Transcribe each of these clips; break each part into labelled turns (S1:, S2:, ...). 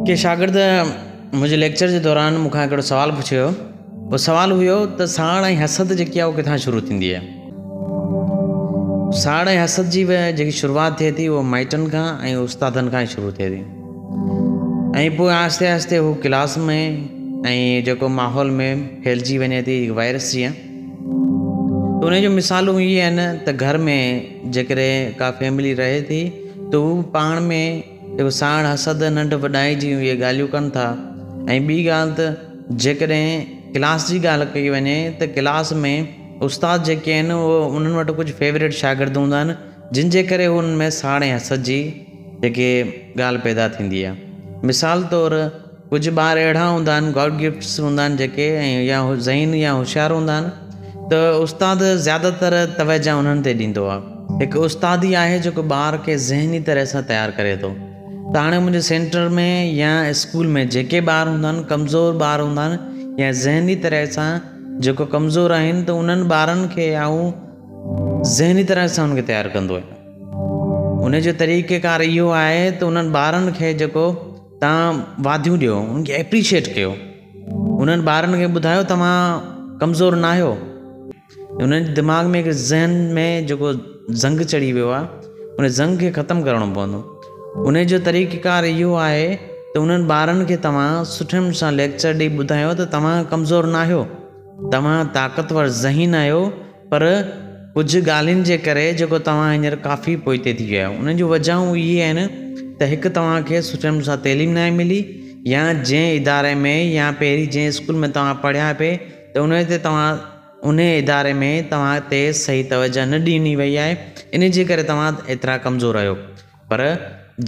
S1: ڪي شاگرد منهنجي ليڪچر جي دوران مون کان هڪڙو سوال پڇيو هيو. اهو سوال هيو ته ساڙ ۽ حسد جيڪي آهي اهو ڪٿان شروع ٿيندي آهي؟ ساڙ ۽ حسد جي جيڪي شروعات ٿئي ٿي اهو مائٽن کان ۽ استادن کان شروع ٿئي ٿي ۽ پوء آهستي آهستي هو ڪلاس ۾ ۽ جيڪو ماحول ۾ ڦهلجي وڃي ٿي وائرس جيئن ته ان جو مثالون اهي آهن ته گهر ۾ جيڪڏهن ڪا فيملي رهي ٿي ته هو پاڻ ۾ جيڪو ساڙ حسد ننڍ وڏائي جون اهي ڳالهيون ڪن ٿا ۽ ٻي ڳالهه ته جيڪڏهن ڪلاس جي ڳالهه ڪئي وڃي ته ڪلاس ۾ استاد جيڪي آهن اهي انهن وٽ ڪجهه فيوريٽ شاگرد هوندا آهن جن جي ڪري انهن ۾ ساڙ ۽ حسد جي جيڪي ڳالهه پيدا ٿيندي آهي مثال طور ڪجهه ٻار اهڙا هوندا آهن گاڊ گفٽس هوندا آهن جيڪي ۽ يا ذهين يا هوشيار هوندا آهن ته استاد زياده تر توجه انهن تي ڏيندو آهي. هڪ استاد ئي آهي جيڪو ٻار کي ذهني طرح سان تيار ڪري ٿو ته هاڻي منهنجي سينٽر ۾ يا اسڪول ۾ جيڪي ٻار هوندا آهن ڪمزور ٻار هوندا آهن يا ذهني طرح سان جيڪو ڪمزور آهن ته انهن ٻارن کي آئون ذهني طرح سان انهن کي تيار ڪندو آهيان ان جو طريقيڪار اهو آهي ته انهن ٻارن کي جيڪو توهان واڌيون ڏيو انهن کي ايپريشيٽ ڪيو انهن ٻارن کي ٻڌايو توهان ڪمزور نه آهيو انهن جي دماغ ۾ هڪ ذهن ۾ جيڪو زنگ چڙهي ويو آهي ان زنگ کي ختم ڪرڻو پوندو ان جو طريقيڪار اهو آهي ته انهن ٻارن کي توهان سٺي سان ليڪچر ڏئي ٻڌايو ته توهان ڪمزور نه آهيو توهان طاقتور ذهين آهيو پر ڪجهه ڳالهين جي ڪري جيڪو توهان هينئر ڪافي پوئتي ٿي ويا آهيو انهن جون وجهون اهي آهن ته هڪ توهان کي سٺي نموني سان تعليم ناهي ملي يا جنهن اداري ۾ يا پهرين جنهن اسڪول ۾ توهان پڙهيا پئي ته ان تي توهان ان اداري ۾ توهان تي صحيح توجه نه ڏني وئي آهي ان جي ڪري توهان ايترا ڪمزور آهيو پر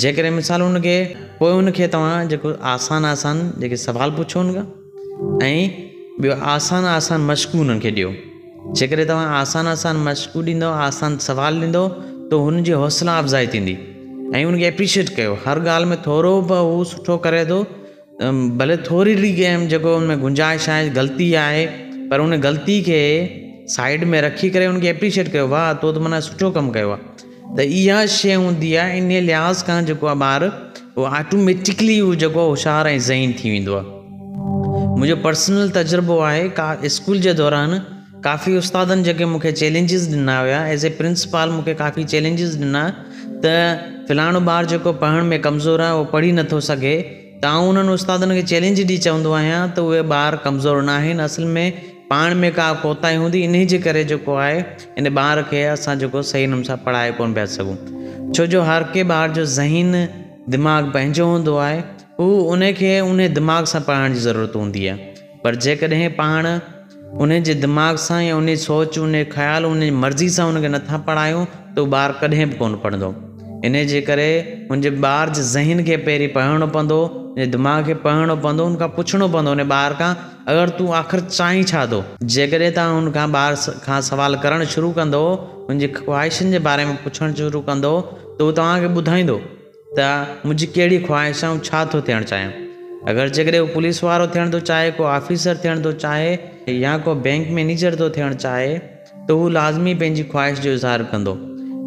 S1: جيڪڏهن مثال ان کي پوء ان کي توهان جيڪو آسان آسان جيڪي سوال پڇو ان کان ۽ ٻيو آسان آسان مشقون انهن کي ڏيو جيڪڏهن توهان آسان آسان مشقون ڏيندو آسان سوال ڏيندو ته هن جي حوصلا افزائي ٿيندي ۽ ان کي ايپريشيٽ ڪيو هر ڳالهه ۾ ٿورو به هو سٺو ڪري ٿو ڀلي ٿوري ڏي گيم جيڪو ان ۾ گنجائش آهي غلطي آهي پر ان غلطي کي سائيڊ ۾ رکي ڪري ان کي اپريشيٽ ڪيو واهه تو ته معنيٰ سٺو ڪم ڪيو آهي ته اها شيء هوندي آهي ان لحاظ کان جيڪو آهي ٻار اهو آٽوميٽڪلي هو جيڪو هوشيار ۽ ذهين ٿي ويندو آهي منهنجو پرسنل تجربو آهي ڪا اسڪول جي دوران ڪافي استادن جيڪي مون کي چئلينجز ڏنا هيا ايز اي پرنسپال مون کي ڪافي چئلينجز ڏنا ته فلاڻو ٻار جيڪو پڙهڻ ۾ ڪمزور آهي اهو پڙهي نٿو سگهي ته آئون انهن استادن کي چئلينج ڏئي چوندو آهيان ته اهي ٻار ڪمزور نه آهن اصل ۾ پاڻ ۾ ڪا ڪوتاهي هوندي انهي جي ڪري جيڪو آهي ان ٻار کي اسان جيڪو صحيح نموني سان پڙهائي ڪونه پيا سگهون ڇو جو هر ڪنهن ٻار جو ذهين دماغ پنهنجو هوندو آهي هو ان کي ان دماغ سان پڙهائڻ جي ضرورت هوندي آهي پر جيڪڏهن پاڻ انهي جي دماغ سان يا انهي سوچ، انهي خيال، انهي مرضي سان ان کي نٿا پڙهايون ته اهو ٻار ڪڏهن به ڪونه پڙهندو. انهي جي ڪري ان جي ٻار جي ذهن کي پهرين پڙهڻو پوندو، ان جي دماغ کي پڙهڻو پوندو، ان کان پڇڻو پوندو ان ٻار کان اگر تون آخر چاهين ڇا ٿو؟ جيڪڏهن توهان ان کان ٻار کان سوال ڪرڻ شروع ڪندو، ان جي خواهشن جي باري ۾ پڇڻ شروع ڪندو ته هو توهان کي ٻڌائيندو. ته منهنجي ڪهڙي خواهش آهي آئون ڇا ٿو ٿيڻ چاهيان. اگر جيڪڏهن هو پوليس وارو ٿيڻ ٿو چاهي، ڪو آفيسر ٿيڻ ٿو چاهي يا ڪو بئنڪ مئنيجر ٿو ٿيڻ چاهي ته هو لازمي پنهنجي خواهش جو اظهار ڪندو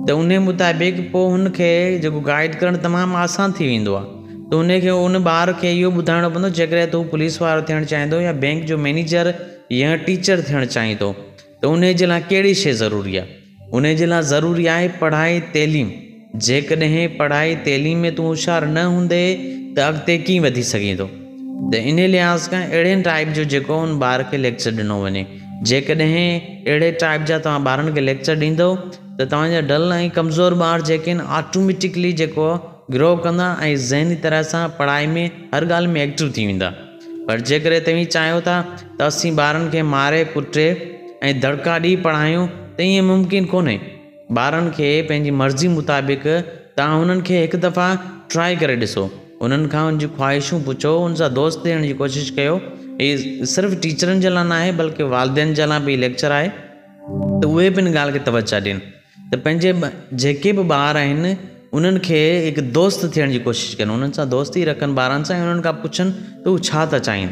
S1: ته انهي مطابق پوء هن کي جيڪو گائيڊ ڪرڻ تمام آسان ٿي ويندو آهي ته انهي کي ان ٻار کي اهو ٻڌائڻو پوندو جيڪڏهن ته هو پوليس وارو ٿيڻ چاهي ٿو يا بئنڪ جو مئنيجر يا ٽيچر ٿيڻ چاهي ٿو ته انهي جي لاء ڪهڙي شيء ضروري آهي. انهي جي لاء ضروري آهي پڙهائي تعليم. جيڪڏهن پڙهائي تعليم ۾ تون هوشيار نه هوندي ته اڳتي ڪيئن وڌي سگهين ٿو. ته انهي لحاظ کان اهڙي ٽائيپ جو جيڪو ان ٻار کي ليڪچر ڏنو وڃي. جيڪڏهن اهڙي ٽائيپ جا توهان ٻارن کي ليڪچر ڏيندو ته توهان جا ڊل ۽ ڪمزور ٻار جيڪي آهن آٽوميٽڪلي جيڪو گرو ڪندا ۽ ذهني طرح سان پڙهائي ۾ هر ڳالهه ۾ ايڪٽو ٿي ويندا. پر جيڪڏهن توهين چاهيو ٿا ته اسين ٻارن کي ماري ڪٽي ۽ دڙڪا ڏئي پڙهايون ته ائين ممڪن ڪونهي. ٻارن کي پنهنجي مرضي مطابق توهان انهن کي هڪ دفعا ٽرائي ڪري ڏسو. انهن کان انهن جون خواهشون پڇو، انهن سان دوست ٿيڻ جي ڪوشش ڪيو. هي صرف ٽيچرن جي لاء ناهي بلڪه والدين جي لاء به هي ليڪچر آهي ته اهي به ان ڳالهه کي توجه ڏين. ته پنهنجي جيڪي به ٻار آهن انهن کي هڪ دوست ٿيڻ جي ڪوشش ڪن انهن سان دوستي رکن ٻارن سان ۽ انهن کان پڇن ته هو ڇا ٿا چاهين.